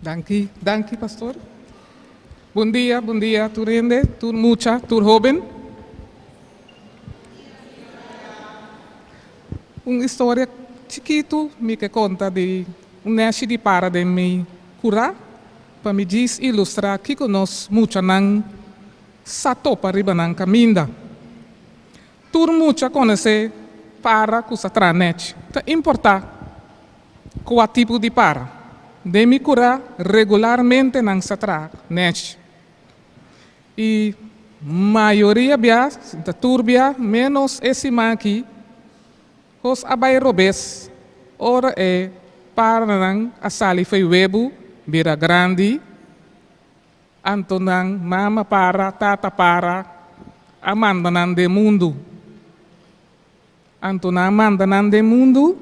Danki, danki pastor. Bon dia, bon dia tur hende, tur mucha, tur hoben. Un historia chikitu mi ke konta di un nèshi di para den mi kurá pa mi djis ilustrá kiko nos muchanan sa topa riba nan kaminda. Tur mucha konosé para ku sa traha nèchi. Ta importá kua tipo di para. Den mi kurá regularmente nan sa traha nèchi. I mayoria bia, sin ta tur bia, ménos e siman aki, kos a bai robes ora e paranan a sali fo'i webu bira grandi. Anto nan mama para, tata para, a manda nan den mundu. Anto nan a manda nan den mundu,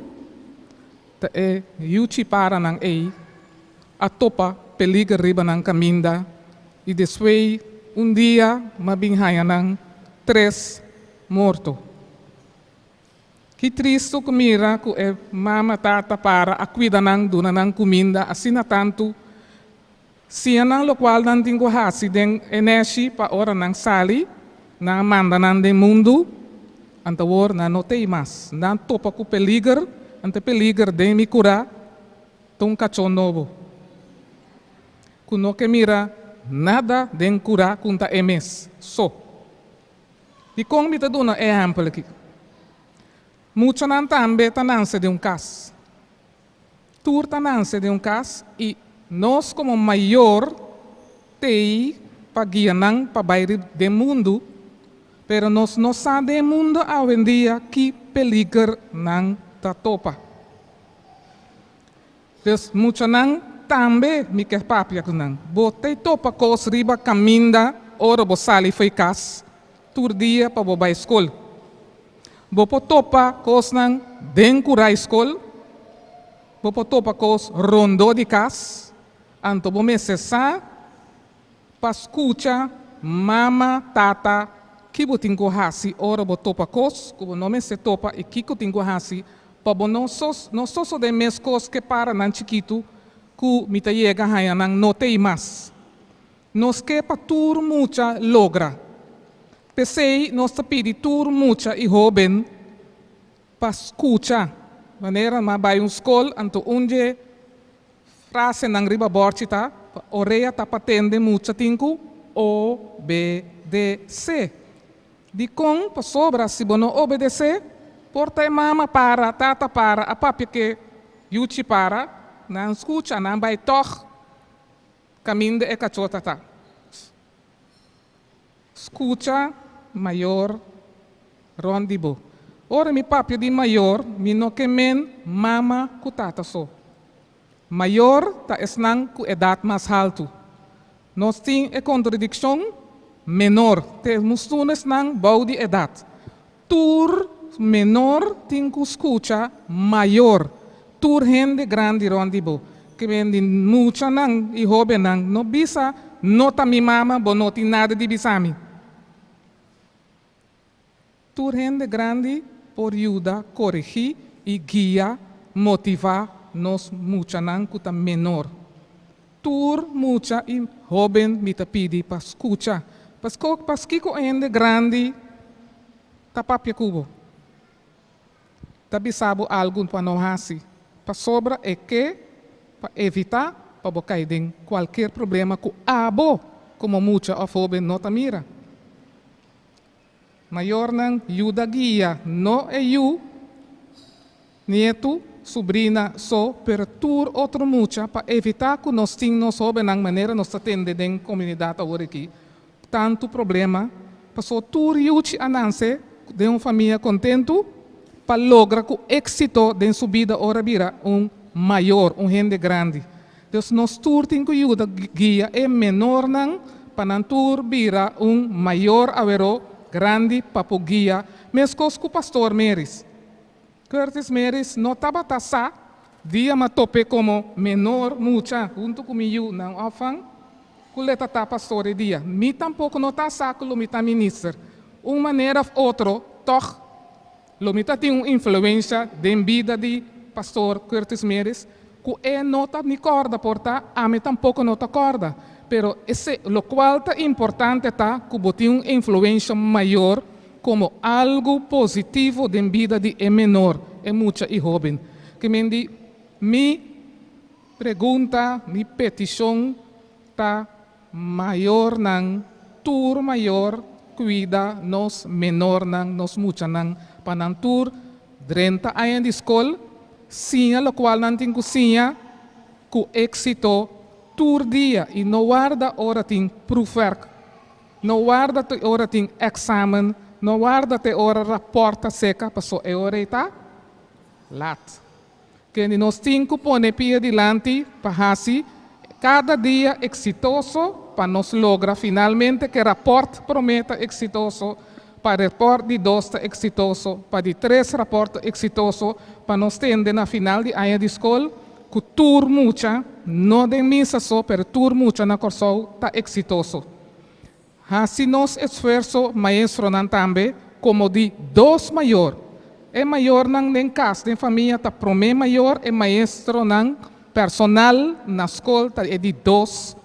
ta e yuchi paranan ei a topa peliger riba nan kaminda i despuei un dia m'a bin haña nan tres morto. Ki tristu ku mira ku e mama, tata para a kuida nan, duna nan kuminda asina tantu. Siña nan lokual nan tin ku hasi den e nèshi pa ora nan sali, nan a manda nan den mundu, anto awor nan no t'ei mas. Nan topa ku peliger, anto e peliger den mi kurá ta un kachó nobo, ku no ke mira nada den kurá ku ta e mes so. Dikon mi ta duna e ehèmpel aki? Muchanan tambe ta nanse den un kas. Tur ta nanse den un kas i nos komo mayor t'ei pa guia nan pa bai rib den mundu, pero nos no sa den mundu awendia ki peliger nan ta topa. Dus muchanan tambe mi ke papia ku nan. Bo t'ei topa kos riba kaminda ora bo sali fo'i kas tur dia pa bo bai skol. Bo por topa kosnan den kurai skol, bo por topa kos rondó di kas, anto bo mester sa pa skucha mama, tata ki bo tin ku hasi ora bo topa kos ku bo no mester topa i kiko tin ku hasi pa bo no no sosodé mes kos ke paranan chikitu ku mi ta yega haña nan no t'ei mas. Nos ke pa tur mucha logra. P'esei nos ta pidi tur mucha i hóben pa skucha. Manera m'a bai un skol, anto un dje frasenan riba bòrchi ta, Orea ta pa tende mucha tin ku obedesé. Dikon? Pasobra si bo no obedesé, por ta e mama para, tata para, a papia ke yuchi para, nan skucha, nan bai tòg. Kaminda e kachó ta ta. Skucha mayor rònt di bo. Ora mi papia di mayor, mi no ke men mama ku tata so. Mayor ta esnan ku edat mas haltu. Nos tin e kontradikshon menor te mustuna esnan bou di edat. Tur menor tin ku skucha mayor. Tur hende grandi rònt di bo. Ke men di muchanan i hóbennan, no bisa, No ta mi mama, bo no tin nada di bisa mi. Tur hende grandi por yuda koregí i guia, motivá nos muchanan ku ta menor. Tur mucha i hóben mi ta pidi pa skucha. Pasko paskiko hende grandi ta papia ku bo? Ta bisa bo algu pa no hasi, pasobra e ke pa evitá pa bo kai den kualker problema ku abo komo mucha òf hóben no ta mira. Mayornan yuda guia no e yu, nietu, subrina so, pero tur otro mucha pa evitá ku nos tin nos hóbennan manera nos ta tende den komunidat awor aki tantu problema, paso tur yuchi a nanse den un famia kontentu pa logra ku éksito den su bida ora bira un mayor, un hende grandi. Dus nos tur tin ku yuda guia e menornan pa nan tur bira un mayor aweró grandi pa por guia, meskos ku Pastor Meris. Curtis Meris no tabata sa dia m'a top'é komo menor mucha huntu ku mi yu nan òfan ku le ta ta pastor e dia. Mi tampoko no ta sa ku lo mi ta minister. Un manera òf otro tòg lo mi ta tin un influensha den bida di Pastor Curtis Meris. Ku e no ta ni kòrda por ta, ami tampoko no ta kòrda. Pero esei, lokual ta importante ta ku bo tin un influensha mayor komo algu positivo den bida di e menor, e mucha i hóben. Ke men di, mi pregunta, mi petishon ta mayornan, tur mayor kuida nos menornan, nos muchanan, pa nan tur drenta aña di skol, siña lokual nan tin ku siña ku éksito tur dia i no warda ora tin proefwerk, no warda te ora tin èksamen, no warda te ora rapòrt ta seka, paso e ora ei ta lat. Kende nos tin ku pone pia dilanti pa hasi kada dia eksitoso pa nos logra finalmente ku e rapòrt promé ta eksitoso, pa rapòrt di dos ta eksitoso, pa di tres rapòrt ta eksitoso, pa nos tende na final di aña di skol ku tur mucha, no den misa so, pero tur mucha na Kòrsou ta eksitoso. Hasi nos esfuerso maestronan tambe komo di dos mayor. E mayornan den kas, den famia ta promé mayor, e maestronan personal na skol ta e di dos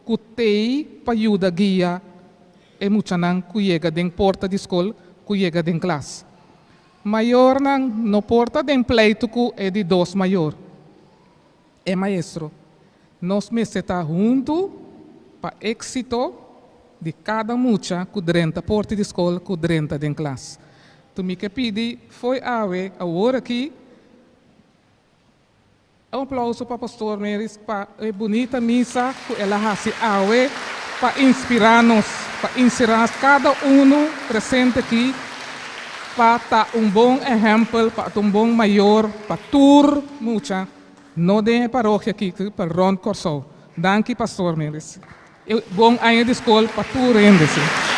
ku t'ei pa yuda guia e muchanan ku yega den porta di skol, ku yega den klas. Mayornan no por ta den pleitu ku e di dos mayor, e maestro. Nos mester ta huntu pa éksito di kada mucha ku drenta porta di skol, ku drenta den klas. Anto mi ke pidi fo'i awe, awor aki, un aplouso pa Pastor Meris pa e bunita misa ku el a hasi awe pa inspirá nos, pa inspirá kada unu presente aki pa ta un bon ehèmpel, pa ta un bon mayor pa tur mucha. No den e parokia aki, pa rònt Kòrsou. Danki Pastor Melis. E bon aña di skol pa tur hende si.